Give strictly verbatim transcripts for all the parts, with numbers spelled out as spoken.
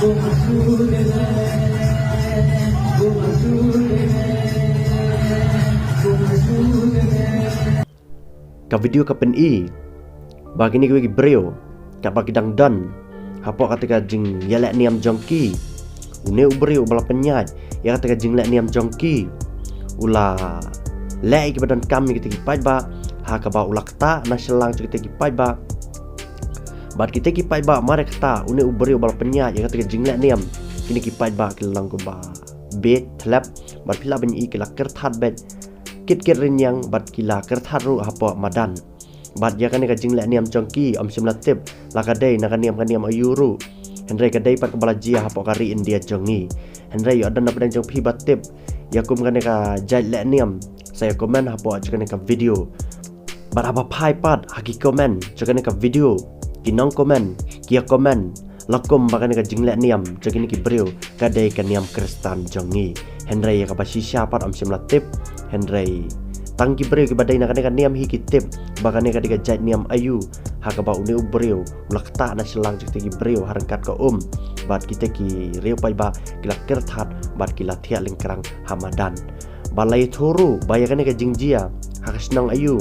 Ka video ka pyni ba kine kiwei ki briew kaba ki dang don hapoh kata ka jingïaleh niam jong ki, une u briew uba la pynïaid ïa kata ka jingleh niam jong ki u la leh ïa kiba donkam ïa kita ki paidbah, ha kaba u la ktah na shyllangh jong kita ki paidbah. Bad kita ki paidbah mareh kata, une u briew uba la pynïaid ïa kata ka jingleh niam, kine ki paidbah ki la long kumba bieit thlep. Bad phi lah ban i ki la kyrthat beit kit kit rynïeng, bad ki la kyrthat ruh hapoh madan. Bad ïa kane ka jingleh niam jong ki ym shym la tip la ka dei na ka niam ka niam aïu ruh. Hynrei ka dei pat kaba la jia hapoh ka ri India jong ngi. Hynrei ïoh don na pdeng jong phi ba tip ïa kum kane ka jait leh niam, sa ïa comment hapoh jong kane ka video. Bad haba phai pat ha ki comment jong kane ka video, ki nong comment ki ïa comment la kum ba kane ka jingleh niam jong kine ki briew ka dei ka niam Khristan jong ngi. Hynrei ïa kaba shisha pat ym shym la tip. Hynrei tang ki briew kiba dei na kane ka niam hi ki tip ba kane ka dei ka jait niam aïu, ha kaba une u briew u la ktah na shyllangh jong kita ki briew ha ryngkat ka um. Bad kita ki riew paidbah ki la kyrthat bad ki la thiah lyngkrang ha madan. Ba la ïathuh ruh ba ïa kane ka jingjia ha ka shnong aïu,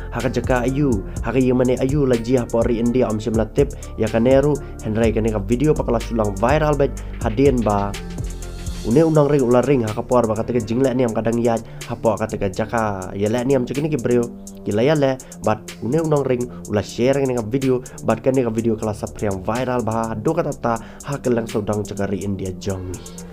ha ka jaka aïu, ha ka ïingmane aïu la jia hapoh ri India ym shym la tip ïa kane ruh. Hynrei kane ka video pat ka la shu long viral beit hadien ba une u nongring u la ring ha ka por ba kata ka jingleh niam ka dang ïaid hapoh kata ka jaka ïaleh niam jong kine ki briew ki la ïaleh. Bad une u nongring u la share kane ka video, bad kane ka video ka la saphriang viral bha haduh katta katta ha kylleng sawdong jong ka ri India jong ngi.